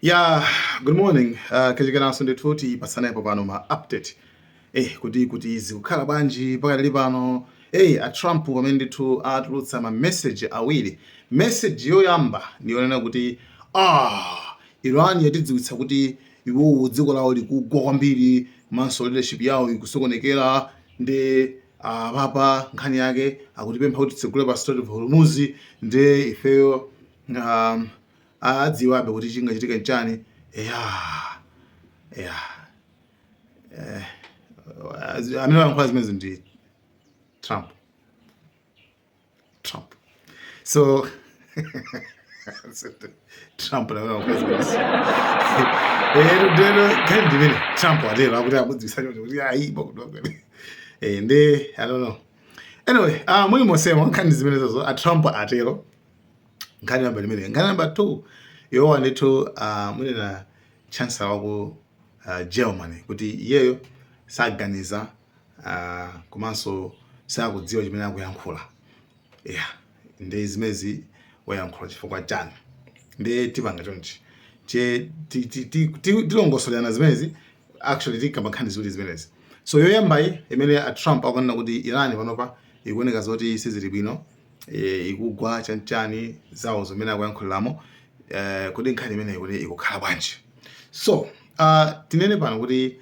Yeah, good morning. Kachikenanso ndithu tipatsanapo pano ma update kuti zikukhala bwanji pakatali pano. A Trump pamene ndithu atulutsa ma message awiri. Message yoyamba ndiyonena kuti Iran yatidziwitsa kuti iwowo dziko lawo likugwa kwambiri, komanso leadership yawo ikusokonekera, ndi papa nkhani yake akutipempha kuti titsegule pa Strait of Hormuz. Ndi ifeyo adziwabe kuti chingachitike nchani. Yeah, amene wayankhula zimenezi ndi Trump. Trump, so Trump amene wayankhula zimenezi. Ndeno nkhani ndimene Trump atero, akuti amudziwitsa choncho kuti ayi pakuti ndi I don't know. Anyway, muli mosemo nkhani zimenezozo a Trump atero. Nkhani namba limene, nkhani namba 2, iwowa ndithu munena chancellor waku Germany kuti iyeyo saganiza komanso sakudziwa chimene akuyankhula. Yeah, ndi zimezi wayankhula chifukwa chani? Ndi tipanga chonchi che tilongosolerana zimenezi. Actually, tikamba nkhani ziwiri zimenezi. So yoyambayi imene a Trump akunena kuti Iran panopa ikuoneka zoti sizili bwino, ikugwa chanchani zawo zimene akuyankhuliramo, kuti nkhani imeneyi kuti ikukhala bwanji. So tinene pano kuti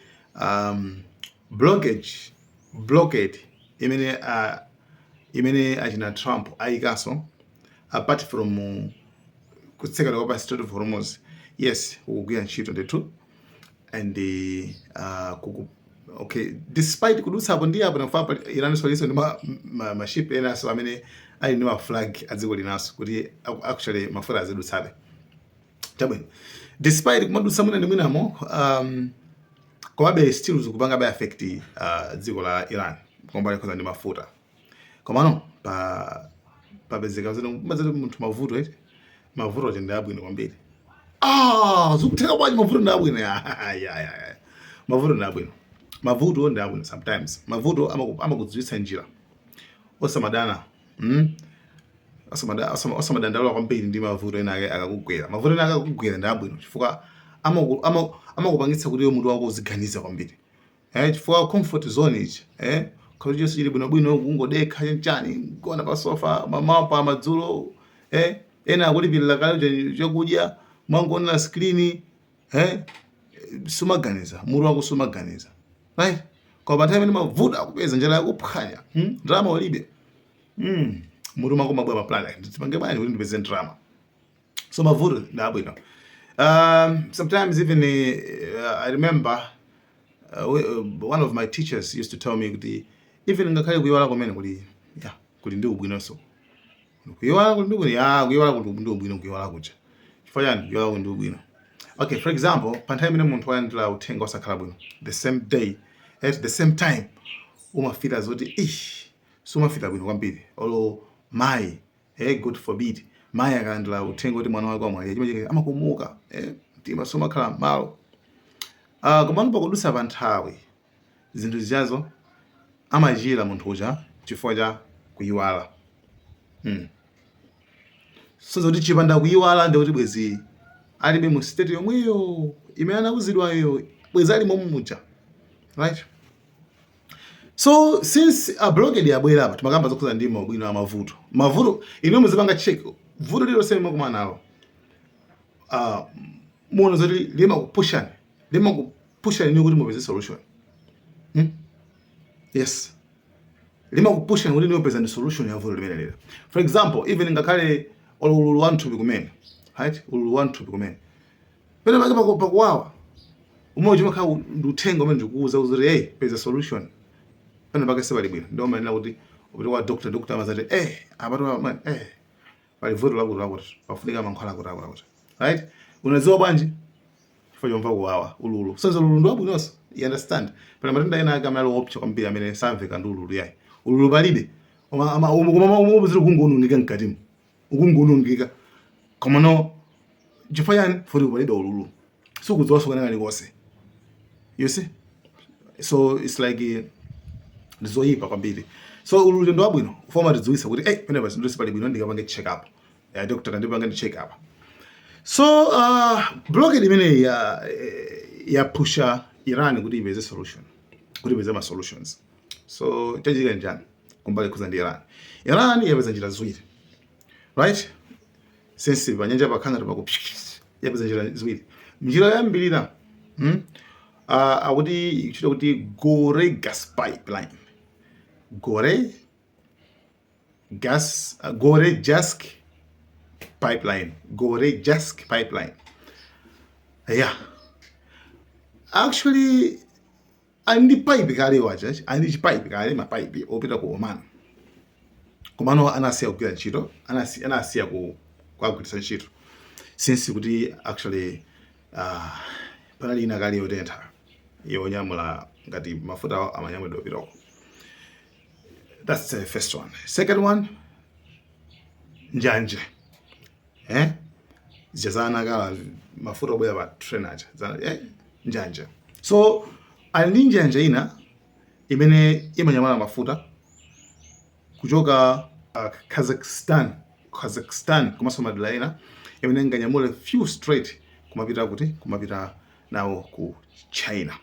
blockade imene achina Trump ayikaso, apart from kutsekera kwa pa Strait of Hormuz, yes, kukugwira ntchito ndithu. And okay, despite kudutsapo ndi apo nafa Iran solinso ndi ma ship enaso amene ali ndi ma flag a dziko linaso kuti actually mafuta azidutsabe chabwino, despite kumadutsa mwina ndi mwinamo, komabe still zikupangabe affect dziko la Iran komba likhoza ndi mafuta. Komano papezeka zino mazati munthu mavuto eti, mavuto ati ndi abwino kwambiri. Zikutheka bwanji? Mavuto ndi abwino. Ya, mavuto ndi abwino, mavuto ndi abwino. Sometimes mavuto amakudziwitsa njira. Osamadana, Osamadandaula kwambiri ndi mavuto ena ake akakugwera. Mavuto ena ake akakugwera ndi abwino chifukwa amakupangitsa kuti iwe mutu wako uziganiza kwambiri, chifukwa comfort zone ichi, khalo chonse chili bwinobwino, kungodekha chanchani, kugona pa sofa mamawa pa madzulo, ena akulipirira kale chakudya, mwangoonera screen, sumaganiza, mutu wako sumaganiza, right? Koma pa nthawi imene mavuto akupeza, njala yakuphwanya, Ndalama ulibe, Mutu mwako mabwa ma plan, ndipange bwanji kuti ndipeze ndalama? So mavuto ndi abwino. Sometimes even I remember one of my teachers used to tell me kuti even ngakhale kuyiwala kumene kuli, yeah, kuli ndi ubwinonso. Kuyiwala kuli ndi ubwino. Ya, kuyiwala kuli ndi ubwino. Kuyiwala kuja chifukwa chani? Kuyiwala kuli ndi ubwino. Okay, for example, pa nthawi imene munthu walandira uthenga osakhala bwino, the same day at the same time umafira zoti ish, sumafira bwino kwambiri. Olo mayi, God forbid, mayi akalandira uthenga kuti mwana wake wamwalira, chimwe chake amakomoka, mtima sumakhala malo. Komano pakudutsa pa nthawi zinthu zichazo amachira munthu uja chifukwa cha kuyiwala. So zoti chipanda kuyiwala ndikuti bwezi alibe mu state yomweyo imene anauzidwayo, bwezi ali momwe muja, right? So since a blockade yabwera apa, timakamba zokhuza ndi maubwino a mavuto. Mavuto ine muzipanga check vuto lililonse limakumana nalo, muona zoti limakupushani ni kuti mupeze solution, Yes, limakupushani kuti niyo peza ndi solution ya vuto limene lila. For example, even ngakhale ululu wa mthupi kumene, right? Ululu wa mthupi kumene pene pake pakuwawa umwe chimakhala ndi uthenga umene ndikuuza kuti, "Hey, peza solution, pene pake sipali bwino." Ndio manena kuti upite kwa doctor, doctor amazati, apatu man, pali vuto lakuti lakuti, pafunika mankhwala akuti akuti akuti," right? Unadziwa bwanji? Chifukwa chomva kuwawa, ululu. So ululu ndi wabwinonso, you understand? Pali matenda ena ake amene ali opsa kwambiri amene samveka ndi ululu yayi. Ululu palibe, koma koma ukungonongeka mkatimo, ukungonongeka. Koma no, chifukwa chani? Futi palibe ululu, sikudziwanso kana kalikonse, you see? So it's like ndizoyipa kwambiri. So ululu ndi wabwino, foma tidziwitsa kuti, "Hey, pene pa zinthu sipali bwino, ndikapange check up ya doctor, kandipange ndi check up." So blockade imeneyi yapusha Iran kuti ipeze solution, kuti ipeze ma solutions. So chachitika njani kumbali kuza ndi Iran? Iran yapeza njira ziwiri, right? Since panyanja pakhanga paku, yapeza njira ziwiri. Njira yoyambirira, akuti ikuchita kuti Gore gas pipeline, Gore gas, Gore Jask pipeline, Gore Jask pipeline. Yeah, actually ali ndi pipe kale wacha, ali ndi chipipe kale, mapaipi opita ku Oman, komano anasiya kugwira ntchito, anasiya kuagwiritsa ntchito since kuti actually panali ina kale yotentha yonyamula ngati mafuta amanyamulidwa opitako. That's the first one. Second one, njanje, eh, zija mafuta obwera pa train aja, njanje. So ali ndi njanje ina imene imanyamula mafuta kuchoka Kazakhstan komanso madera ena, imene inganyamule fuel straight kumapita kuti, kumapita nawo ku China.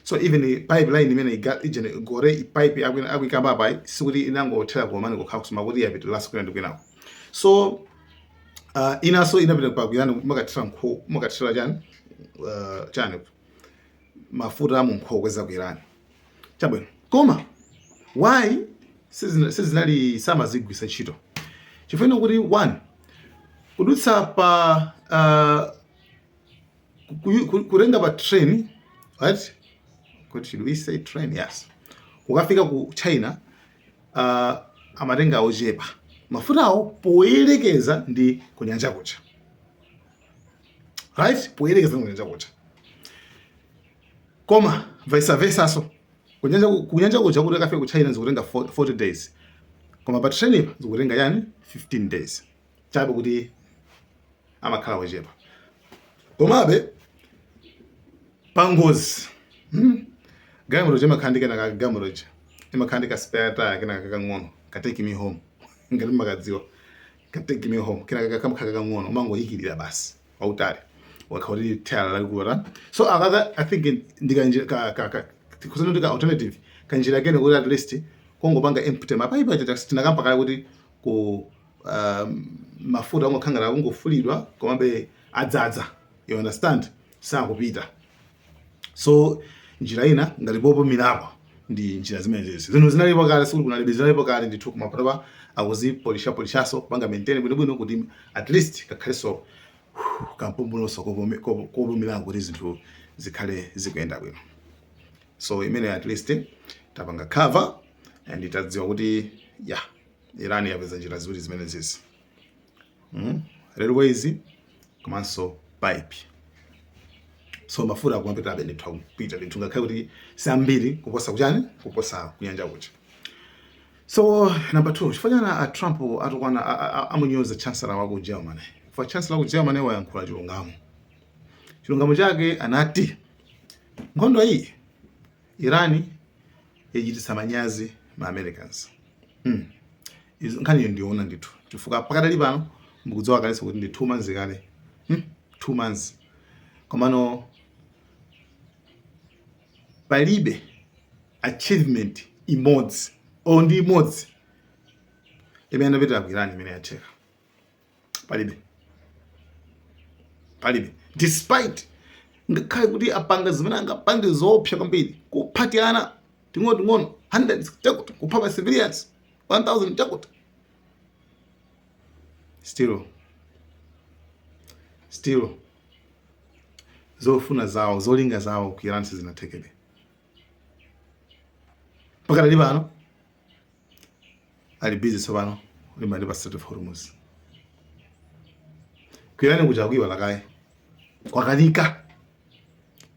So even the pipeline imene ijene Gore pipe akuyikamba apa, sikuti inangothera ku Oman kokha, kusema kuti yapita last kwina ndi kwinako. So inaso inapita pa kuyani, makathira nkho, makathira chani, chani, mafuta mu nkhokwe za ku Iran. Chabwino, koma why sizinali samazigwisa ntchito? Chifukwa kuti one, kudutsa pa kutenga pa train, right? What should we say, train? Yes. Ukafika ku China, amatenga ochepa mafutawo poyerekeza ndi kunyanja kuja, right? Poyerekeza ndi kunyanja kuja. Koma vice versa, so kunyanja kuja kuti akafika ku China zikutenga 40 days, koma pa train ipa zikutenga yani, 15 days chabe, kuti amakhala ochepa. Komabe pangozi, Galimoto imakhala ndi kenaka, galimoto imakhala ndi ka spare tire kenaka kakang'ono, ka "take me home", ngati makadziwa ka "take me home", kenaka kamakhala kakang'ono, umangoyikirira basi wautali wakhala kuti tayala lalikulu ta. So akaka, I think ndikanjira ka ka ka kusana ndi ka alternative, kanjira kene kuti at least kongopanga empty mapaipi aja. Tinakampa kale kuti ku mafuta ongokhala akungofulidwa komabe adzadza, you understand, sakupita. So njira ina ngati popumirapo ndi njira zimenezi. Zinthu zinalipo kale, sikuti kunalibe, zinalipo kale ndithu, koma panopa akuzipolishapolishaso, kupanga maintain bwinobwino kuti at least kakhalenso kampumuloso kopumirako kuti zinthu zikhale zikuyenda bwino. So imene at least tapanga cover and tadziwa kuti ya Iran yapeza njira ziwiri zimene zizi, Railways komanso pipe. So mafuta akumapitabe ndithu, akupita ndithu, ngakhale kuti si ambiri kuposa kuchani, kuposa kunyanja kuja. So number two, chifukwa chana a Trump atukwana, amunyoza chancellor wa ku Germany. For chancellor wa ku Germany wayankhula chilungamo. Chilungamo chake anati nkhondo iyi Iran yachititsa manyazi ma Americans. Izo nkhaniyo ndiona ndithu, chifukwa pakadali pano mukudziwa kalenso kuti ndi 2 months kale, 2 months, komano palibe achievement imodzi o ndi imodzi imene anapita ku Iran imene yatheka. Palibe, palibe, despite ngakhale kuti apanga zimene angapange zoopsa kwambiri, kupha ana ting'ono ting'ono hundreds chakuti, kupha ma civilians 1000 chakuti, still zofuna zawo, zolinga zawo ku Iran sizinathekebe. Pakadali pano ali busy tsopano kulimba ndi pa Strait of Hormuz. Ku Iran kuja kuiwala kaye, kwakanika,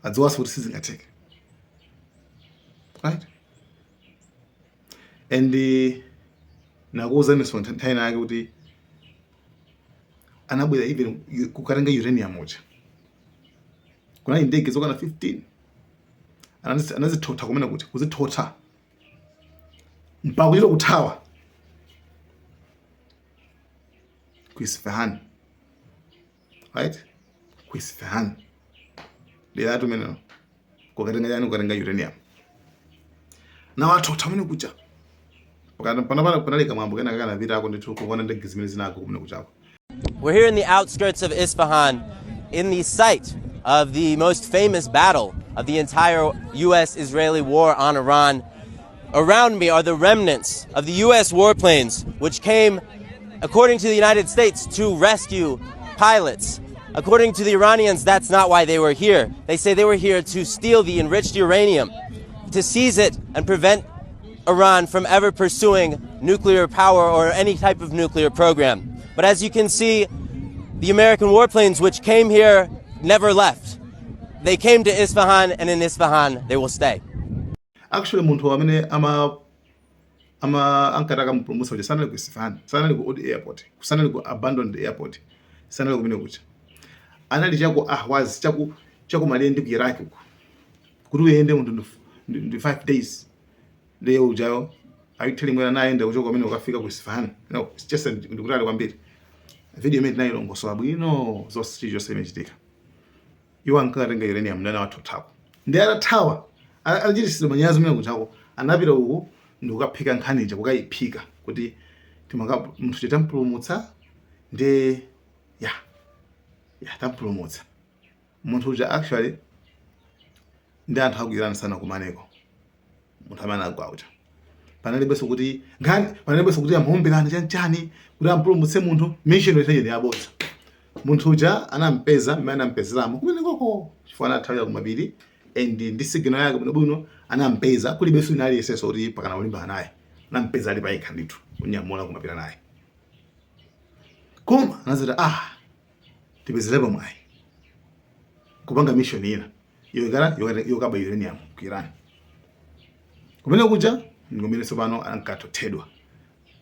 adziwanso kuti sizingatheke, right? And nakuwuzaninso nthawi yake kuti anabwera even kukatenga uranium uja, kunali ndege zokwana 15, anazithotha kumene kuti kuzithotha mpaka kuchita kuthawa ku Isfahan, Right, ku Isfahan, dera tumenelo, kukatenga chani? Kukatenga uranium. Na wathu amene kuja panapana panali kamwambo kena kanapitako ndithu kuona ndege zimene zinagwa kumene kuchako. We're here in the outskirts of Isfahan, in the site of the most famous battle of the entire U.S. Israeli war on Iran. Around me are the remnants of the U.S. warplanes, which came, according to the United States, to rescue pilots. According to the Iranians, that's not why they were here. They say they were here to steal the enriched uranium, to seize it and prevent Iran from ever pursuing nuclear power or any type of nuclear program. But as you can see, the American warplanes which came here never left. They came to Isfahan, and in Isfahan, they will stay. Actually, munthu amene ama ankati akamupulumutsa uja sanali ku Isfahan, sanali ku old airport, sanali ku abandoned airport, sanali kumene kuja. Anali chaku Ahwaz, chaku malire ndi ku Iraq uko, kuti uyende munthu ndi 5 days. Ndiye ujayo ayithalimwera nayenda kuchoka kumene ukafika ku Isfahan. No, it's just ndikutali kwambiri. Video imene tinayilongosola bwino zonse, chilichonse imechitika. Iwo ankatenga uranium, ndani wathuthako. Ndi atathawa, achitisidwa manyazi mene kuchako, anapita uku ndikukaphika nkhanija, kukayiphika kuti timaka munthu tampulumutsa. Ndi ya tampulumutsa munthu uja. Actually, ndi anthu aku Iran sana kumaneko munthu amene anagwa uja. Panalibenso kuti nkhani, panalibenso kuti amuomberani chanchani kuti ampulumutse munthu. Mission itaje ndi yabodza. Munthu uja anampeza mmene anampezeramo kumene koko, chifukwa anathawira kumapiri and ndi signal yake bwinobwino anampeza. Kulibenso ina aliyensenso kuti pakana kulimbana naye. Anampeza ali payekha ndithu, kunyamula kumapita naye. Koma anazati, "Ah, tipezerepo mwayi kupanga mission ina yokala yokaba uranium ku Iran." Kumene kuja ndikumene tsopano ankathothedwa.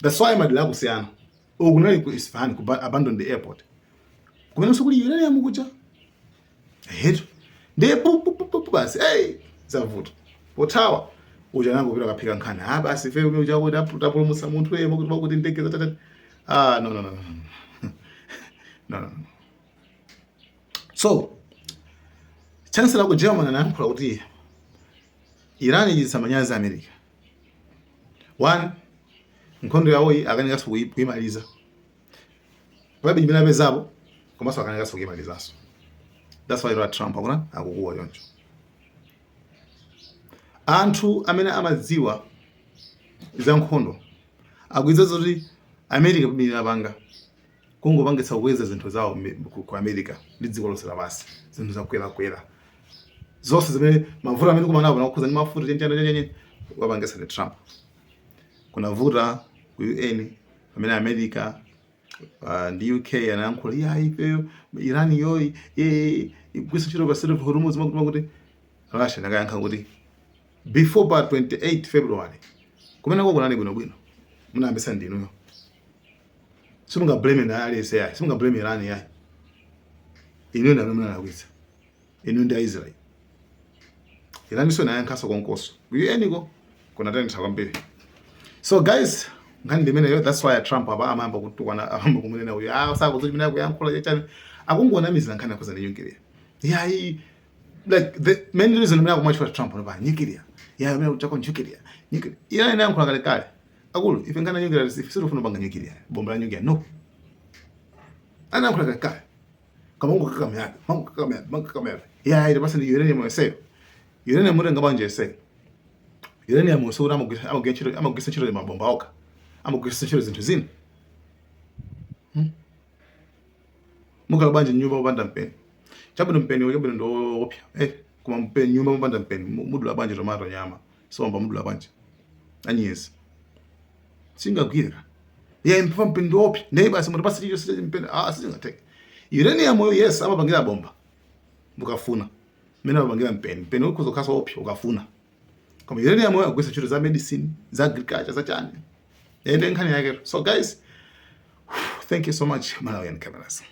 That's why madera akusiyana. Uku kunali ku Isfahan, ku abandoned airport, kumenenso kuli uranium kuja hetu. Ndiye pu pu pu pu basi, hey, zavuta. Pothawa uja nangopita kaphika nkhani, "Ah, basi, ife uja kuti tapulumutsa munthu yemwe kuti ndege zatata." Ah, no, no, no, no, no, no, no. So chancellor ku Germany anayankhula kuti Iran ichititsa manyazi America. One, nkhondo yawoyi akanikanso kuyimaliza, palibe chimene apezapo, komanso akanikanso kuyimalizanso. That's why Trump akuna akukuwa choncho. Anthu amene amadziwa za nkhondo akuiza zoti America pamene inapanga kungopangitsa kukweza zinthu zawo ku America ndi dziko lonse lapansi, zinthu zakwerakwera zonse zimene mavuto amene kumanapo nakukhuza ndi mafuta, chenchana chenyenye, wapangitsa ndi Trump. Kunavuta ku UN pamene America ndi UK anayankhula, "Iya, ifeyo Iran yoyi igwisa ntchito pa Strait of Hormuz," makuti Russia nakayankha kuti before pa 28 February kumeneko kunali bwinobwino, munayambisa ndinuyo, simungablame na aliyense yayi, simungablame Iran yayi, inuyo ndi amene munalakwitsa, inu ndi Aisrael. Iran so inayankhaso konkoso ku UN ko kunatentha kwambiri. So guys, nkhani ndimeneyo. That's why Trump apa amayamba kutukwana, amayamba kumunena uyu, ah, sakuti chimene akuyankhula chachani, akungonamizira nkhani yakhoza ndi nuclear yayi. Like, the main reason imene akumachula Trump pa nuclear ya amene kuchako nuclear, nuclear, Iran inayankhula kale kale, "Akulu, ife nkhani ya nuclear, ife sitifuna kupanga nuclear, bomba la nuclear, no." Anayankhula kale kale, kama ungokakamiyabe, mangokakamiyabe, mangokakamiyabe ya ile basi ndi uranium yoseyo. Uranium mutenga bwanji yoseyo? Uranium yonse kuti amagwisa ntchito mabomba okha, amagwisa ntchito zinthu zina. Mukhala bwanji nyumba mopanda mpeni? Chabwino, mpeni chabwino ndi wopsa, eh, koma mpeni, nyumba mopanda mpeni, mudula bwanji tomato, nyama, somba? Mudula bwanji anyezi? Singagwire ka. Ye mpfa mpeni ndi wopsa, ndiye basi mutipase chilichonse cha mpeni. Ah, sizingatheke. Uranium yo, yes, amapangira bomba mukafuna, mmene amapangira mpeni. Mpeni ukhoza kukhala wopsa ukafuna, koma uranium yo agwisa ntchito za medicine, za agriculture, za chani, ende nkhani yake. So guys, thank you so much. Malawian Cameras.